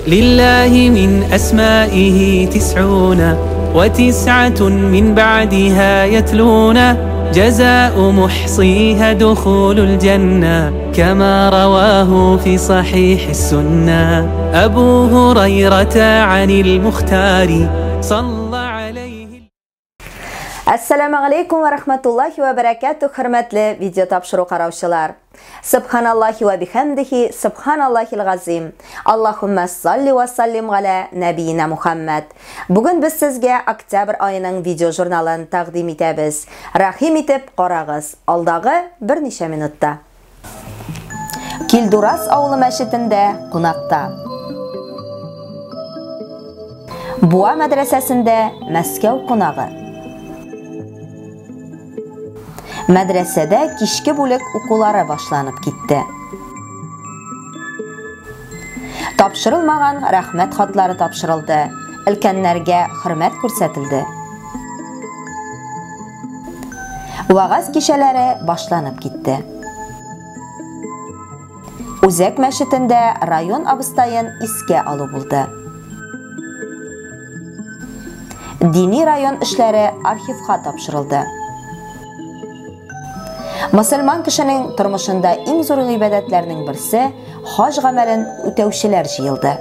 لله من أسمائه 99 من بعدها يتلون جزاء محصيها دخول الجنة كما رواه في صحيح السنة أبو هريرة عن المختار صلى عليه. Әссәламу алейкум ва рахматуллахи ва баракатух, хөрмәтле видео тапшыру караучылар. Субханаллахи ва бихамдихи, субханаллахил газим. Аллахумма салли ва саллим галя набиина Мухаммад. Бүген без сезгә октябрь аеның видео журналын тәкъдим итәбез. Рәхим итеп карагыз. Алдагы берничә минутта. Килдураз авылы мәчетендә кунакта. Буа мәдрәсәсендә Мәскәү кунагы. Мәдрәсәдә кичке бүлек укулары башланып китте. Тапшырылмаган рәхмәт хатлары тапшырылды. Өлкәннәргә хөрмәт күрсәтелде. Вагаз кичәләре башланып китте. Үзәк мәчетендә район абыстаен искә алу булды. Дини район эшләре архивка тапшырылды. Мөселман кешенең тормышында иң зур гыйбадәтләрнең берсе хаҗ гамәлен үтәүчеләр җыелды.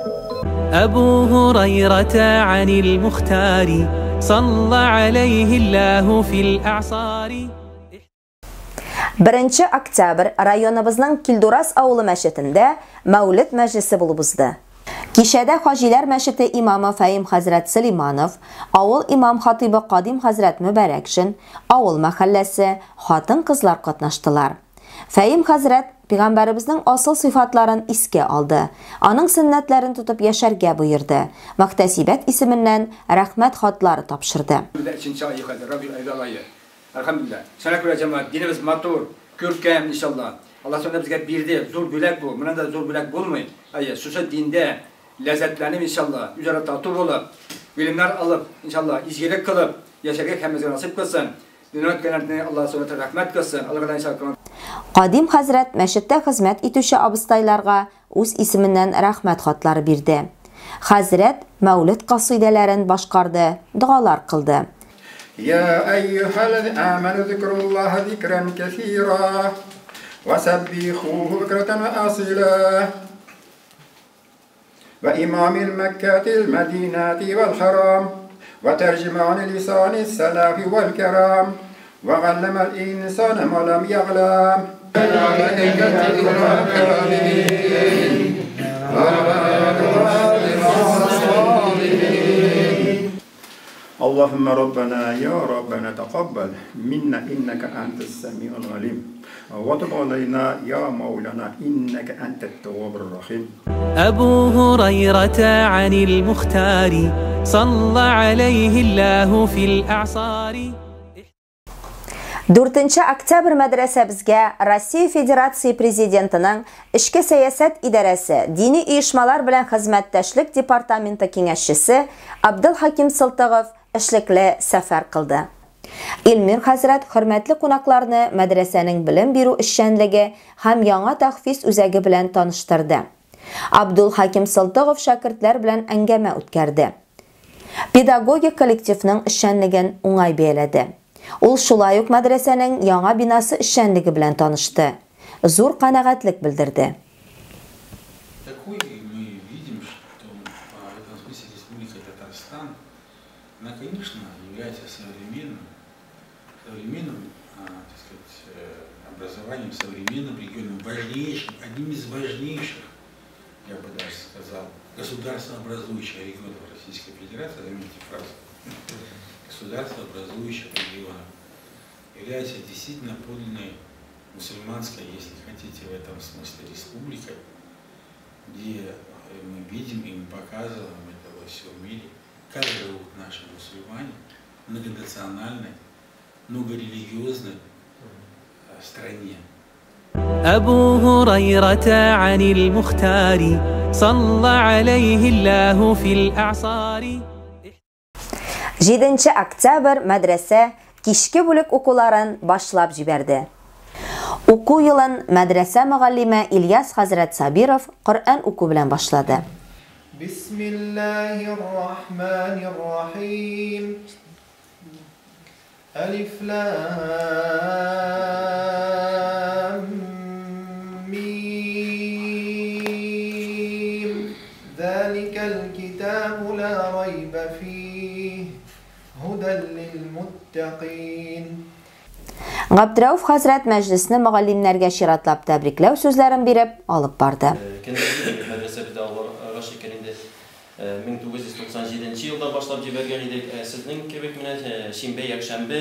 أبو هريرة عن المختار صلى عليه الله في الأعصار. 1 октябрь районыбызның Килдураз авылы мәчетендә Мәүлид мәҗлесе булып узды. Кичәдә Хаҗиләр мәчете имамы Фәим хәзрәт Сөләйманов, авыл имам хатибы Кадим хәзрәт Мөбәрәкшин, авыл мәхәлләсе, хатын-кызлар катнаштылар. Фәим хәзрәт пәйгамбәребезнең асыл сыйфатларын искә алды, аның сөннәтләрен тотып яшәргә боерды. Мөхтәсибәт исеменнән рәхмәт хатлары тапшырды. Elhamdülillah. Sana göre cemaat, dinimiz matur, görkem inşallah. Allah sonra bizge birdi, zor bülek bu. Buna da zor bülek bulmayın. Hayır, şuşa dinde lezzetlenip inşallah, üzerine tatlı olup, bilimler alıp inşallah, izgilik kılıp, yaşarga hemimize nasip kılsın. Dünya kenarına Allah sonra rahmet kılsın. Allah inşallah. Кадим хәзрәт мәчеттә хезмәт итүче абыстайларга үз исеменнән рәхмәт хатлары бирде. Хәзрәт Мәүлид касыйдәләрен башкарды, догалар кылды. يا أيها الذين آمنوا ذكروا الله ذكرا كثيرا وسبحوه بكرة وأصيلا وإمام المكة المدينة والحرام وترجمان لسان السلاف والكرام وعلم الإنسان ما لم يعلم. اللهم ربنا يا ربنا تقبل منا إنك أنت السميع العليم وتب علينا يا مولانا إنك أنت التواب الرحيم. أبو هريرة عن المختار صلى عليه الله في الأعصار. 4 октябрь мәдрәсәбезгә Россия Федерация Президентының Эчке сәясәт идарәсе, дини оешмалар белән хезмәттәшлек департаменты киңәшчесе Абдулхаким Сылтыгов эшлекле сәфәр кылды. Илмир хәзрәт хөрмәтле кунакларны мәдрәсәнең белем бирү эшчәнлеге һәм яңа тәхфиз үзәге белән таныштырды. Абдулхаким Сылтыгов шәкертләр белән әңгәмә үткәрде. Педагогик коллективның эшчәнлеген уңай бәяләде. Ул шулай ук мәдрәсәнең яңа бинасы эшчәнлеге белән танышты. Зур канәгатьлек белдерде. Такой мы видим, что в этом смысле Республика Татарстан, она, конечно, является современным, так сказать, образованием, современным регионом, важнейшим, одним из важнейших, я бы даже сказал, государствообразующих регионов Российской Федерации, заметьте фразу, государствообразующих регионов, является действительно подлинной мусульманской, если хотите, в этом смысле республикой, где мы видим и мы показываем это во всем мире, как живут наши мусульмане в многонациональной, многорелигиозной стране. أبو هريرة عن المختار صلى عليه الله في الأعصار. 7 октябрь мәдрәсә кичке бүлек укуларын башлап җибәрде. Уку елын мәдрәсә мөгаллиме Ильяс хәзрәт Сабиров Коръән уку белән башлады. بسم الله الرحمن الرحيم. ألف لام ميم ذلك الكتاب لا ريب فيه هدى للمتقين. Габдрәүф хәзрәт мәҗлесне мөгаллимнәргә чиратлап тәбрикләү сүзләрен биреп алып барды. Мәдрәсәбездә Аллаһка шөкер инде 1997 елда башлап җибәргән идек. Сезнең кебек менә шимбә, якшәмбе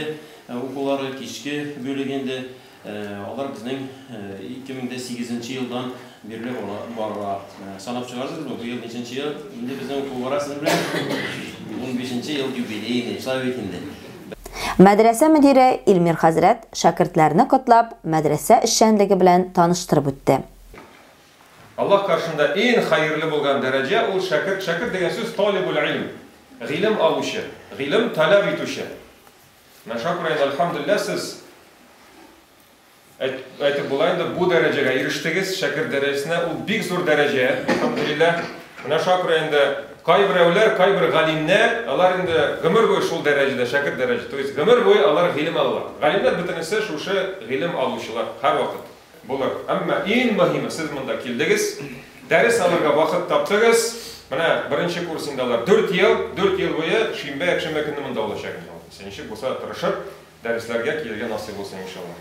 укулары кичке бүлек инде. Алар безнең 2008 елдан бирле бара. Санап чыгарсызмы? Бу ел ничәнче ел? Инде безнең уку бара сезнең белән 15 ел юбилейный, шулай бит инде. Мәдрәсә мөдире Илмир хәзрәт шәкертләрне котлап, мәдрәсә эшчәнлеге белән таныштырып үтте. Аллаһ каршында иң хәерле булган дәрәҗә ул шәкерт. Шәкерт дигән сүз талибул илм, гыйлем алучы, гыйлем таләп итүче. Менә шуңа күрә инде әлхәмдүлилләһ сез әйтеп була инде бу дәрәҗәгә ирештегез, шәкерт дәрәҗәсенә, ул бик зур дәрәҗә, әлхәмдүлилләһ. Менә шуңа күрә инде кайберәүләр, кайбер галимнәр, алар инде гомер буе шул дәрәҗәдә, шәкерт дәрәҗә, то есть гомер буе алар гыйлем алалар. Галимнәр бөтенесе шушы гыйлем алучылар һәрвакыт булыр. Әмма иң мөһиме, сез монда килдегез, дәрес алырга вакыт таптыгыз. Менә беренче курс инде алар 4 ел, 4 ел буе шимбә, якшәмбе көнне монда булачак инде. Син ничек булса тырышып дәресләргә килергә насыйп булсын иншалла.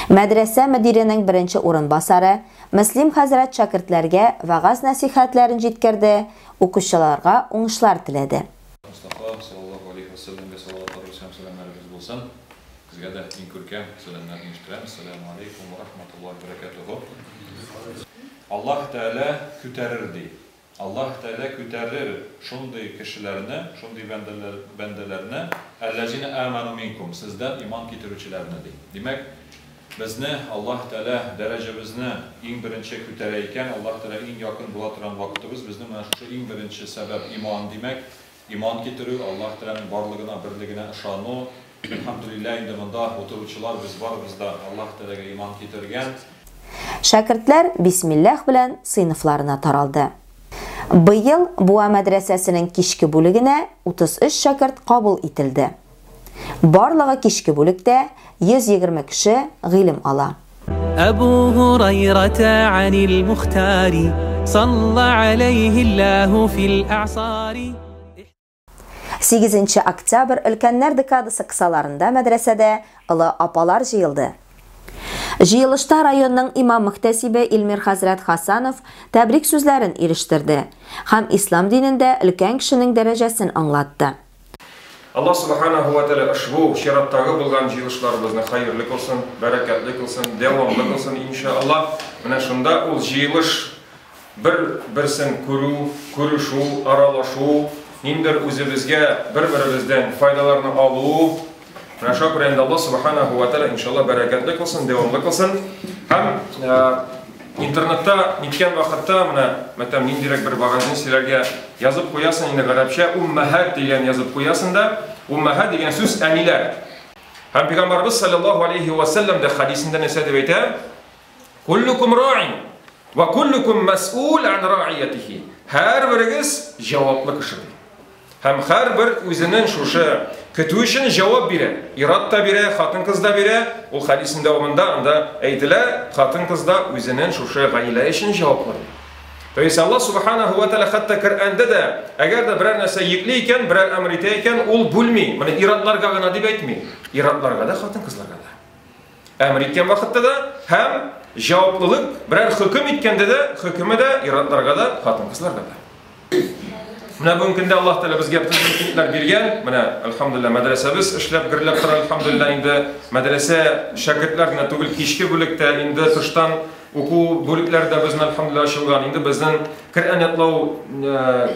Мәдрәсә мөдиренең беренче урынбасары Мөслим хәзрәт шәкертләргә вәгазь нәсихәтләрен җиткерде, укучыларга уңышлар теләде. Мустафа саллаллаһу алейхи ва сәлләмгә салаватларыбыз һәм сәламнәребез булсын. Сезгә дә иң күркәм сәламнәрне ирештерәм. Ассаламу алейкум ва рахматуллаһи ва баракатуху. Аллаһ Тәгалә күтәрер ди. Аллаһ Тәгалә күтәрер шундый кешеләрне, шундый бәндәләрне, әлләзина аману минкум, сездән иман китерүчеләрне ди. Димәк, безне Аллаһ Тәгалә дәрәҗәбезне иң беренче күтәрә икән, Аллаһ Тәгалә иң якын була торган вакытыбыз безнең менә шушы иң беренче сәбәп иман, димәк, иман китерү, Аллаһ Тәгаләнең барлыгына, берлегенә ышану. Әлхәмдүлилләһ, инде монда утыручылар без барыбыз да Аллаһ Тәгаләгә иман китергән. Шәкертләр бисмилләһ белән сыйныфларына таралды. Быел Буа мәдрәсәсенең кичке бүлегенә 33 шәкерт кабул ителде. Барлыгы кичке бүлектә 120 кеше гыйлем ала. Әбу Һурайрата анил Мухтари салла алейхи фил аъсари. 8 октябрь өлкәннәр декадасы кысаларында мәдрәсәдә олы апалар җыелды. Җыелышта районның имам мөхтәсибе Илмир хәзрәт Хасанов тәбрик сүзләрен ирештерде һәм ислам динендә өлкән кешенең дәрәҗәсен аңлатты. Аллаһ субханаһу ва тааля ошбу чираттагы булган җыелышларыбызны хәерле кылсын, бәрәкәтле кылсын, дәвамлы кылсын иншаллаһ. Менә шунда ул җыелыш бер-берсен күрү, күрешү, аралашу, ниндер үзебезгә бер-беребездән файдаларны алу. Менә шуңа күрә инде Аллаһ субханаһу ва тааля иншаллаһ бәрәкәтле кылсын, дәвамлы кылсын. Һәм интернетта ниткән вакытта менә мәтәм ниндирәк бер вәгазьне силәргә язып куясың инде гарәпчә уммаһат дигән язып куясың да, уммаһат дигән сүз әниләр. Һәм пәйгамбәрбез саллаллаһу алейхи ва саллям да хадисендә нәрсә дип әйтә? Куллукум раин ва куллукум мас'ул ан раиятихи. Һәрберегез җаваплы кеше. Һәм һәрбер үзенең шушы көтү өчен җавап бирә. Ират та бирә, хатын-кыз да бирә. Ул хадиснең дәвамында анда әйтелә, хатын-кыз да үзенең шушы гаилә өчен җаваплы. То есть Аллаһ субханаһу ва тааля хәтта Коръәндә дә, әгәр дә берәр нәрсә йөкли икән, берәр әмер итә икән, ул бүлми. Менә иратларга гына дип әйтми. Иратларга да, хатын-кызларга да. Әмер иткән вакытта да һәм җаваплылык берәр хөкем иткәндә дә, хөкеме дә иратларга да, хатын-кызларга да. Менә бүгенге көндә Аллаһ Тәгалә безгә бөтен мөмкинлекләр биргән. Менә әлхәмдүлилләһ мәдрәсәбез эшләп гөрләп тора, әлхәмдүлилләһ инде мәдрәсә шәкертләр генә түгел, кичке бүлектә инде тыштан уку бүлекләре дә безнең әлхәмдүлилләһ ачылган. Инде безнең Коръән ятлау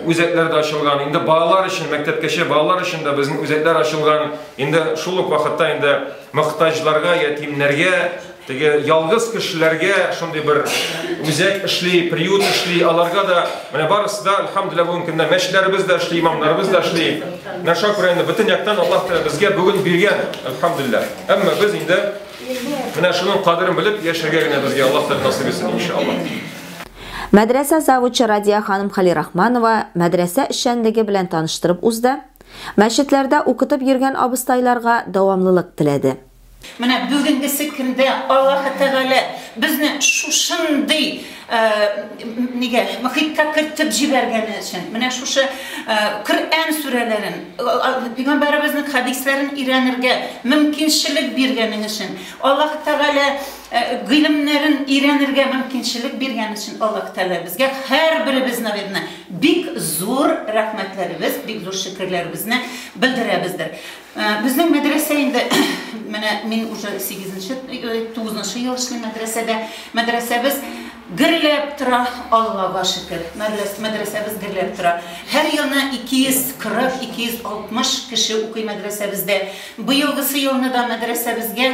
үзәкләре дә ачылган. Инде балалар өчен, мәктәпкәчә балалар өчен дә безнең үзәкләр ачылган. Инде шул ук вакытта инде мохтаҗларга, ятимнәргә, теге ялгыз кешеләргә шундый бер үзәк эшли, приют эшли, аларга да менә барысы да әлхәмдүлилләһ бүгенге көндә мәчетләребез дә эшли, имамнарыбыз да эшли. Менә шуңа күрә инде бөтен яктан Аллаһ Тәгалә безгә бүген биргән, әлхәмдүлилләһ. Әмма без инде менә шуның кадерен белеп яшәргә генә безгә Аллаһ Тәгалә насыйп итсен иншаллаһ. Мәдрәсә завучы Радия ханым Халирахманова мәдрәсә эшчәнлеге белән таныштырып узды, мәчетләрдә укытып йөргән абыстайларга дәвамлылык теләде. Менә бүгенгесе көндә Аллаһы Тәгалә безне шушындый нигә мохиткә кертеп җибәргәне өчен, менә шушы Коръән сүрәләрен, пәйгамбәребезнең хәдисләрен өйрәнергә мөмкинчелек биргәнең өчен, Аллаһы Тәгалә гыйлемнәрен өйрәнергә мөмкинчелек биргән өчен Аллаһ Тәгалә безгә һәрберебез, наверное, бик зур рәхмәтләребез, бик зур шөкерләребезне белдерәбездер. Безнең мәдрәсә инде, менә мин уже сигезенче, тугызынчы ел эшлим мәдрәсәдә. Мәдрәсәбез гөрләп тора, Аллага шөкер. Мәдрәсәбез гөрләп тора. Һәр елны 240, 260 кеше укый мәдрәсәбездә. Быелгысы елны да мәдрәсәбезгә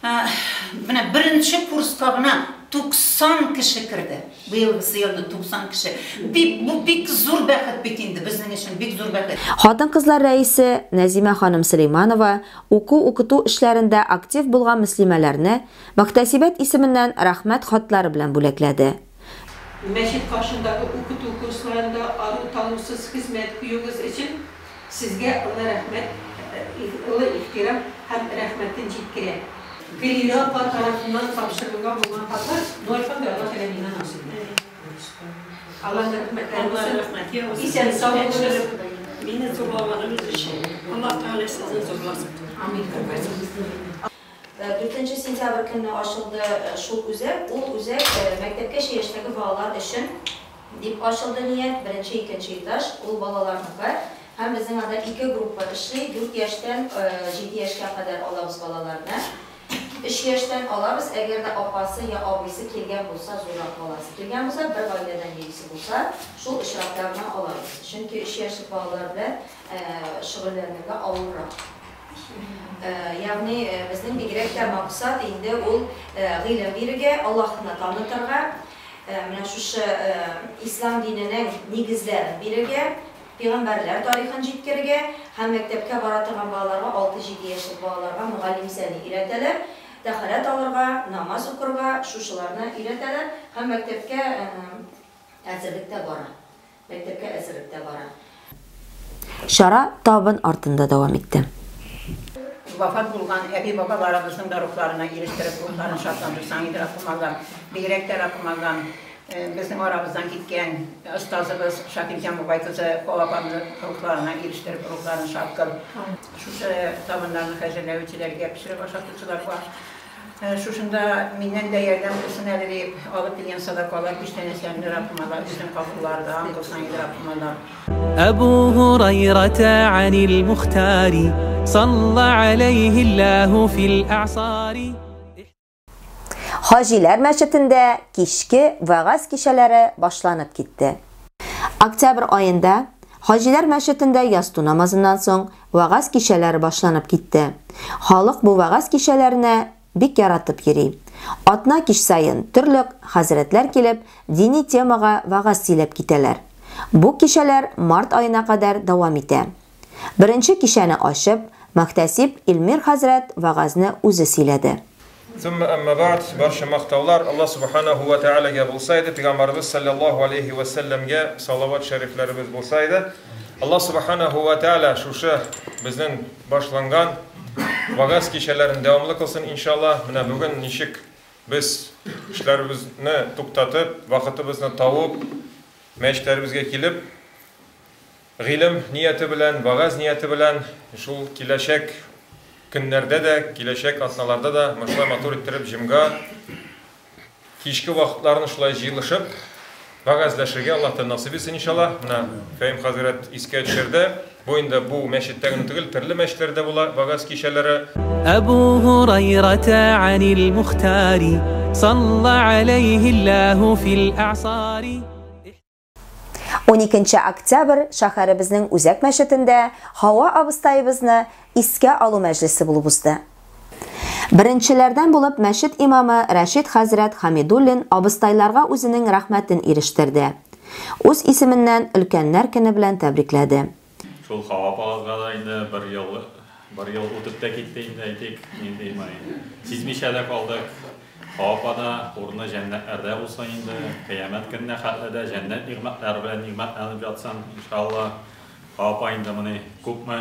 Менә беренче курска гына 90 кеше керде. Быелгысы елны 90 кеше. Бик, бу бик зур бәхет бит инде, безнең өчен бик зур бәхет. Хатын-кызлар рәисе Нәзимә ханым Сөләйманова уку-укыту эшләрендә актив булган мөслимәләрне мөхтәсибәт исеменнән Рәхмәт хатлары белән бүләкләде. Мәчет каршындагы укыту курсларында ару-талусыз хезмәт куюыгыз өчен Сезгә олы рәхмәт, олы ихтирам һәм рәхмәтен җиткерә. Гөлира апа тарафыннан тапшырылган булган хатлар, ну әлхәмдүлилләһ, Аллаһ Тәгалә миңа насыйп итте. Аллаһның рәхмәтләре булсын. Исән сау булыгыз. Мине зурлаганыгыз өчен Аллаһ Тәгалә сезне зурласын. Амин. Дүртенче сентябрь көнне ачылды шул үзәк. Ул үзәк мәктәпкәчә яшьтәге балалар өчен Дип ачылды ният, беренче, икенче этаж, ул балаларныкы. Һәм безнең анда ике группа эшли, дүрт яшьтән җиде яшькә кадәр алабыз балаларны. Өч яшьтән алабыз, әгәр дә апасы я абыйсы килгән булса, зуррак баласы килгән булса, бер гаиләдән йөрисе булса, шул очракта гына алабыз. Чөнки өч яшьлек балалар белән шөгыльләнергә авыррак. Ягъни безнең бигрәк тә максат инде ул гыйлем бирергә, Аллаһны танытырга, Менә шушы ислам диненең нигезләрен бирергә, пигамбәрләр тарихын җиткерергә һәм мәктәпкә бара торган балаларга, алты-җиде яшьлек балаларга мөгаллимсәне өйрәтәләр, тәһарәт алырга, намаз укырга, шушыларны өйрәтәләр һәм мәктәпкә әзерлек тә бара. Мәктәпкә әзерлек тә бара. Чара табын артында дәвам итте. Вафат булган әби-бабаларыбызның да рухларына ирештереп, рухларын шатландырсаң иде, Раббым Аллам. Бигрәк тә, Раббым Аллам, безнең арабыздан киткән остазыбыз Шакирҗан бабай кызы Хава апамның рухларына ирештереп, рухларын шат кыл. Шушы табыннарны хәзерләүчеләргә, пешереп ашатучыларга Шушында миннән дә ярдәм булсын әле дип, алып килгән садакалар, күчтәнәчләрне Раббым Алла үзең кабуллардан кылсаң иде, Раббым Алла. Әбу Һурайрата анил Мухтари, салла алейһиллаһу фил әгъсари. Хаҗиләр мәчетендә кичке вәгазь кичәләре башланып китте. Октябрь аенда Хаҗиләр мәчетендә ястү намазыннан соң вәгазь кичәләре башланып китте. Халык бу вәгазь кичәләренә бик яратып йөри. Атна кич саен төрле хәзрәтләр килеп, дини темага вәгазь сөйләп китәләр. Бу кичәләр март аена кадәр дәвам итә. Беренче кичәне ачып, мөхтәсиб Илмир хәзрәт вәгазьне үзе сөйләде. Сумма әмма бәгъд, барча мактаулар Аллаһ Субханәһү вә Тәгаләгә булса иде, Пәйгамбәребез салләллаһу алейһи вә сәлләмгә салават шәрифләребез булса иде. Аллаһ Субханәһү вә Тәгалә шушы безнең башланган вәгазь кичәләрен дәвамлы кылсын, иншаллаһ. Менә бүген ничек без эшләребезне туктатып, вакытыбызны табып, мәчетләребезгә килеп, Гыйлем нияте белән, вәгазь нияте белән шул киләчәк көннәрдә дә, киләчәк атналарда да менә шулай матур иттереп җомга кичке вакытларын шулай җыелышып вәгазьләшергә Аллаһ Тәгалә насыйп итсен, иншаллаһ. Менә Фәһим хәзрәт искә төшерде. Бу инде бу мәчеттә генә түгел, төрле мәчетләрдә була вәгазь кичәләре. Әбу Һурайрата анил Мухтари, салла алейһиллаһу фил әгъсари. Уникенче октябрь шәһәребезнең үзәк мәчетендә Һава абыстаебызны искә алу мәҗлесе булып узды. Беренчеләрдән булып мәчет имамы Рәшит хәзрәт Хамидуллин абыстайларга үзенең рәхмәтен ирештерде. Үз исеменнән Өлкәннәр көне белән тәбрикләде. Шул Һава апагызга да инде бер ел, бер ел үтеп тә китте инде, әйтик, нинди май, сизмичә дә калдык. Хава апа да урыны җәннәтләрдә булсын инде. Кыямәт көненә хәтле дә җәннәт нигъмәтләре белән нигъмәтләнеп ятсын, иншалла. Хава апа инде моны күпме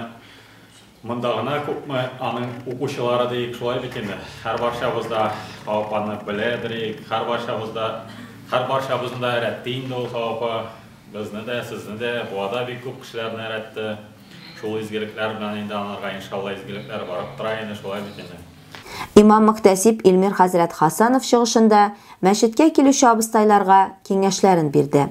монда гына күпме аның укучылары диек, шулай бит инде. Һәрбарчабыз да Хава апаны беләдер, һәрбарчабыз да һәрбарчабызны да рәтте инде ул Хава апа. Безне дә, сезне дә, Буада бик күп кешеләрне рәтте. Шул изгелекләр белән инде анарга иншалла изгелекләр барып тора инде, шулай бит инде. Имам-мөхтәсиб Илмир хәзрәт Хасанов чыгышында мәчеткә килүче абыстайларга киңәшләрен бирде.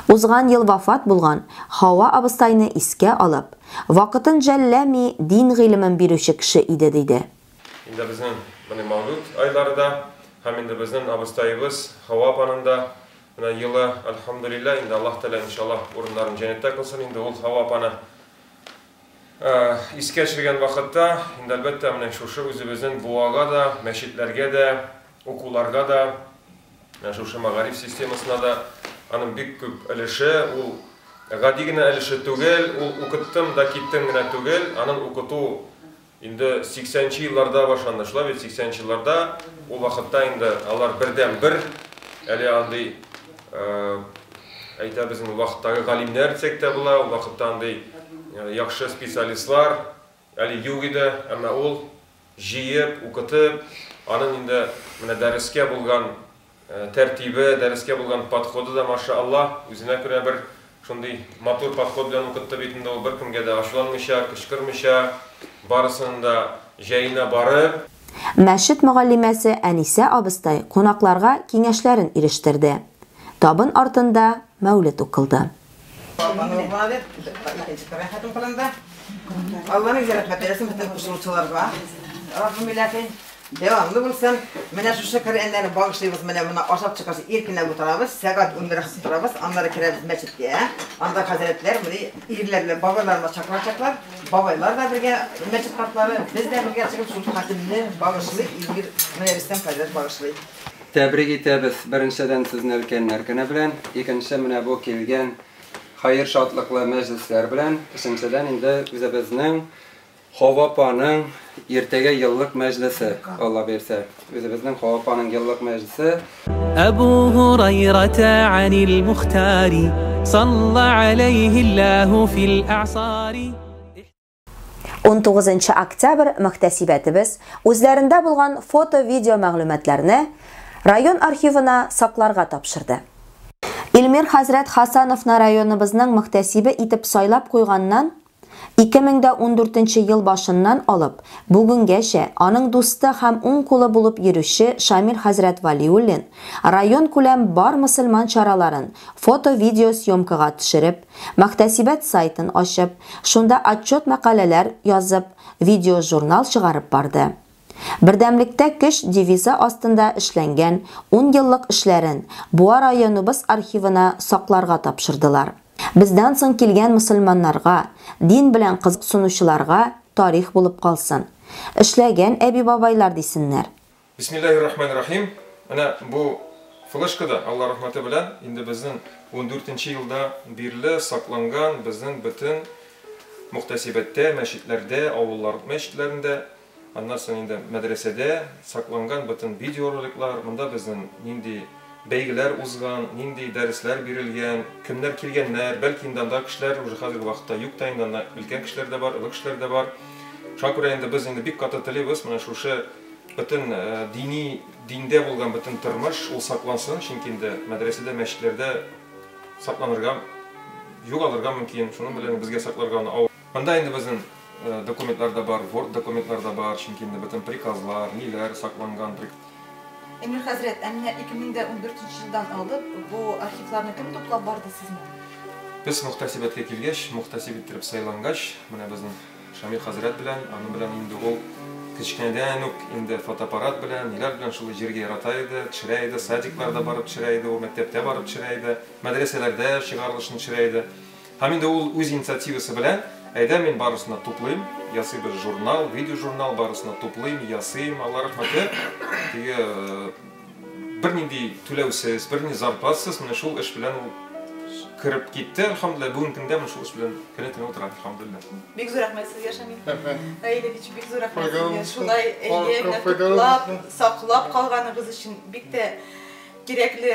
Узган ел вафат булган Хава абыстайны искә алып, вакытын жәлләми дин гыйлемен бирүче кеше иде, диде. Инде безнең менә Мәүлүд айлары да һәм инде безнең абыстаебыз Хава апаның да менә елы, әлхәмдүлилләһ, инде Аллаһ Тәгалә иншаллаһ урыннарын җәннәттә кылсын, инде ул Хава апаны Искә төшергән вакытта, инде әлбәттә, менә шушы үзебезнең Буага да, мәчетләргә дә, укуларга да, менә шушы мәгариф системасына да аның бик күп өлеше, ул гади генә өлеше түгел, ул укыттым да киттем генә түгел, аның укыту Инде сиксәнче елларда башланды, шулай бит, сиксәнче елларда, ул вакытта инде алар бердәнбер, әле андый, әйтәбез инде, ул вакыттагы галимнәр дисәк тә була, ул вакытта андый яхшы специалистлар әле юк иде, әмма ул җыеп, укытып, аның инде менә дәрескә булган Тәртибе, дәрескә булган подходы да, маша Аллаһ, үзенә күрә бер шундый матур подход белән укытты бит инде ул, беркемгә дә ачуланмыйча, кычкырмыйча, барысының да җаена барып. Мәчет мөгаллимәсе Әнисә абыстай кунакларга киңәшләрен ирештерде. Табын артында Мәүлет укылды. Алланың рәхмәте әйләсен бөтен кушылучыларга. Раббым иләһи, дәвамлы булсын. Менә шушы Коръәннәрне багышлыйбыз, менә моны ашап чыккач иркенләп утырабыз, сәгать 11 утырабыз, аннары керәбез мәчеткә. Анда хәзрәтләр, менә ирләр белән бабайларны чакырачаклар. Бабайлар да бергә, мәчет картлары, без дә бергә чыгып шул хатимне багышлый, Илмир, менә Рөстәм хәзрәт багышлый. Тәбрик итәбез, беренчедән, сезне өлкәннәр көне белән, икенче, менә бу килгән хәер-шатлыклы мәҗлесләр белән, өченчедән, инде үзебезнең Хова апаның иртәгә еллык мәҗлесе, Алла бирсә, үзебезнең Хова апаның еллык мәҗлесе. Әбу Һурайрата анил Мухтари, салла алейһиллаһу фил әгъсари. 19 октябрь мөхтәсибәтебез үзләрендә булган фото-видео мәгълүматларны район архивына сакларга тапшырды. Илмир хәзрәт Хасановны районыбызның мөхтәсибе итеп сайлап куйганнан 2014 нче ел башыннан алып, бүгенгәчә аның дусты һәм уң кулы булып йөрүче Шамил хәзрәт Вәлиуллин районкүләм бар мөселман чараларын фото-видео съемкага төшереп, Мөхтәсибәт сайтын ачып, шунда отчет-мәкаләләр язып, видеожурнал чыгарып барды. Бердәмлектә көч девизы астында эшләнгән ун еллык эшләрен Буа районыбыз архивына сакларга тапшырдылар. Бездән соң килгән мөселманнарга, дин белән кызыксынучыларга тарих булып калсын. Эшләгән әби-бабайлар дисеннәр. Бисмиллаһир рахманир рахим. Менә бу флешкада, Алла рәхмәте белән, инде безнең ундүртенче елда бирле сакланган безнең бөтен мөхтәсибәттә, мәчетләрдә, авыллар мәчетләрендә, аннан соң инде мәдрәсәдә сакланган бөтен видеороликлар, монда безнең нинди бәйгеләр узган, нинди дәресләр бирелгән, кемнәр килгәннәр, бәлки инде андагы кешеләр уже хәзерге вакытта юк та инде, анда өлкән кешеләр дә бар, олы кешеләр дә бар. Шуңа күрә инде без инде бик каты телибез, менә шушы Бөтен дини, диндә булган бөтен тормыш ул саклансын, чөнки инде мәдрәсәдә, мәчетләрдә сакланырга, югалырга мөмкин, шуның белән безгә сакларга аны авыр. Монда инде безнең документлар да бар, Word документлар да бар, чөнки инде бөтен приказлар, ниләр сакланган. Эмиль хәзрәт, ә менә 2014 нче елдан алып бу архивларны кем туплап барды сезнең? Без мөхтәсибәткә килгәч, мөхтәсиб иттереп сайлангач, менә безнең Шамил хәзрәт белән, аның белән инде ул кечкенәдән үк инде фотоаппарат белән, ниләр белән шул җиргә ярата иде, төшерә иде, садикларда барып төшерә иде ул, мәктәптә барып төшерә иде, мәдрәсәләрдә чыгарылышын төшерә иде. Һәм инде ул үз инициативасы белән, әйдә мин барысын да туплыйм, ясыйбыз журнал, видеожурнал, барысын да туплыйм, ясыйм, Алла рәхмәте, теге бернинди түләүсез, бернинди зарплатасыз менә шул эш белән ул кереп китте, әлхәмдүлилләһ. Бүгенге көндә менә шул эш белән көне-төне утыра, әлхәмдүлилләһ. Бик зур рәхмәт сезгә, Шамил Наилевич, бик зур рәхмәт сезгә. Шулай әйе, менә туплап, саклап калганыгыз өчен бик тә кирәкле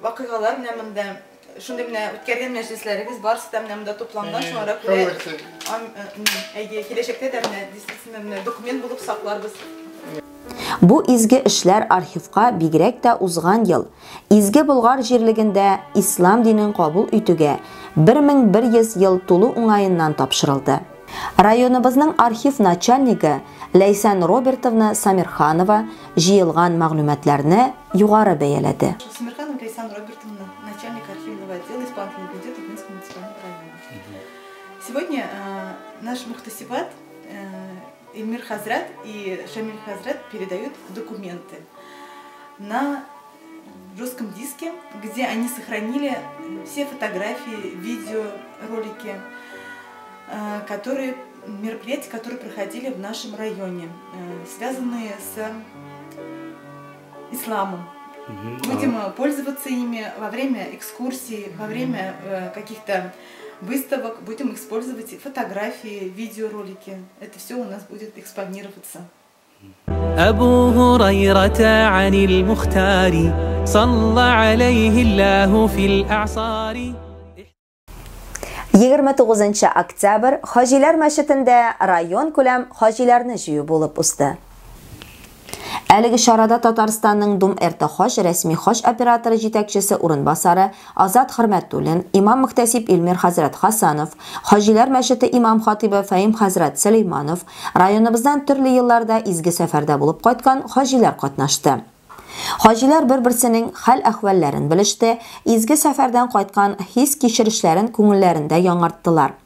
вакыйгалар менә монда. Шундый менә үткәргән мәҗлесләрегез барысы да менә монда тупланган, шуңа күрә әйе, киләчәктә дә менә действительно менә документ булып сакларбыз. Бу изге эшләр архивка бигрәк тә узган ел Изге Болгар җирлегендә ислам динен кабул итүгә 1100 ел тулу уңаеннан тапшырылды. Районыбызның архив начальнигы Ләйсән Робертовна Самирханова җыелган мәгълүматларны югары бәяләде. Самирханова Ләйсән Робертовна, начальник архивного отдела исполнительного комитета Дубинского муниципального района. Сегодня наш мухтасибат Эльмир Хазрат и Шамиль Хазрат передают документы на жестком диске, где они сохранили все фотографии, видеоролики, которые, мероприятия, которые проходили в нашем районе, связанные с исламом. Будем пользоваться ими во время экскурсий, во время каких-то выставок, будем использовать фотографии, видеоролики. Это все у нас будет экспонироваться. أبو هريرة عن المختار صلى عليه الله في الأعصار. 29 октябрь Хаҗиләр мәчетендә район күләм хаҗиләрне җыю булып узды. Әлеге чарада Татарстанның Дум РТ Хаҗ рәсми хаҗ операторы җитәкчесе урынбасары Азат Хөрмәтуллин, имам мөхтәсиб Илмир хәзрәт Хасанов, Хаҗиләр мәчете имам хатибы Фәһим хәзрәт Сөләйманов, районыбыздан төрле елларда изге сәфәрдә булып кайткан хаҗиләр катнашты. Хаҗиләр бер-берсенең хәл-әхвәлләрен белеште, изге сәфәрдән кайткан хис-кичерешләрен күңелләрендә яңарттылар.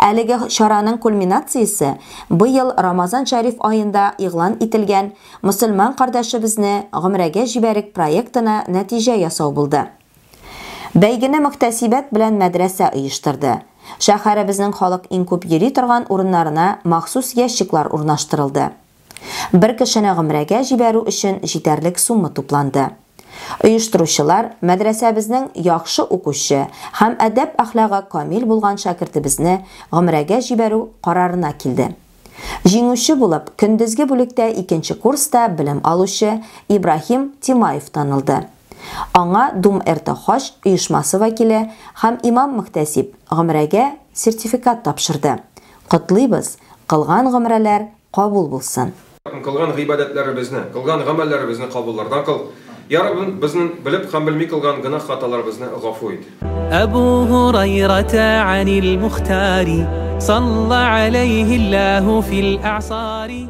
Әлеге чараның кульминациясе быел Рамазан Шәриф аенда игълан ителгән мөселман кардәшебезне гомрәгә җибәрик проектына нәтиҗә ясау булды. Бәйгене мөхтәсибәт белән мәдрәсә оештырды. Шәһәребезнең халык иң күп йөри торган урыннарына махсус ящиклар урнаштырылды. Бер кешене гомрәгә җибәрү өчен җитәрлек сумма тупланды. Оештыручылар мәдрәсәбезнең яхшы укучы һәм әдәп әхлагы камил булган шәкертебезне гомрәгә җибәрү карарына килде. Җиңүче булып көндезге бүлектә икенче курста белем алучы Ибраһим Тимаев танылды. Аңа Дум РТ Хаҗ оешмасы вәкиле һәм имам мөхтәсиб гомрәгә сертификат тапшырды. Котлыйбыз, кылган гомрәләр кабул булсын. Кылган гыйбадәтләребезне, кылган гамәлләребезне кабуллардан кыл. Я Раббым, безнең белеп һәм белми кылган гөнаһ хаталарыбызны гафу ит. Әбу Һурайрата анил Мухтари салла алейһи фил а'сари.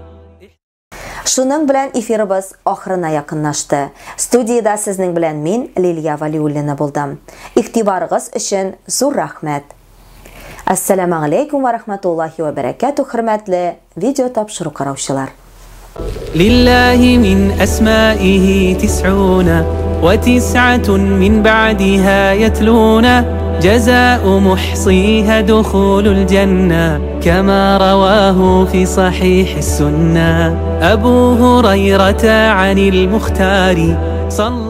Шуның белән эфирыбыз ахырына якынлашты. Студиядә сезнең белән мин, Лилия Валиуллина булдым. Игътибарыгыз өчен зур рәхмәт. Ассаламу алейкум ва рахматуллахи ва баракатух, хөрмәтле видео тапшыру караучылар. لله من أسمائه 99 من بعدها يتلون جزاء محصيها دخول الجنة كما رواه في صحيح السنة. أبو هريرة عن المختار صلى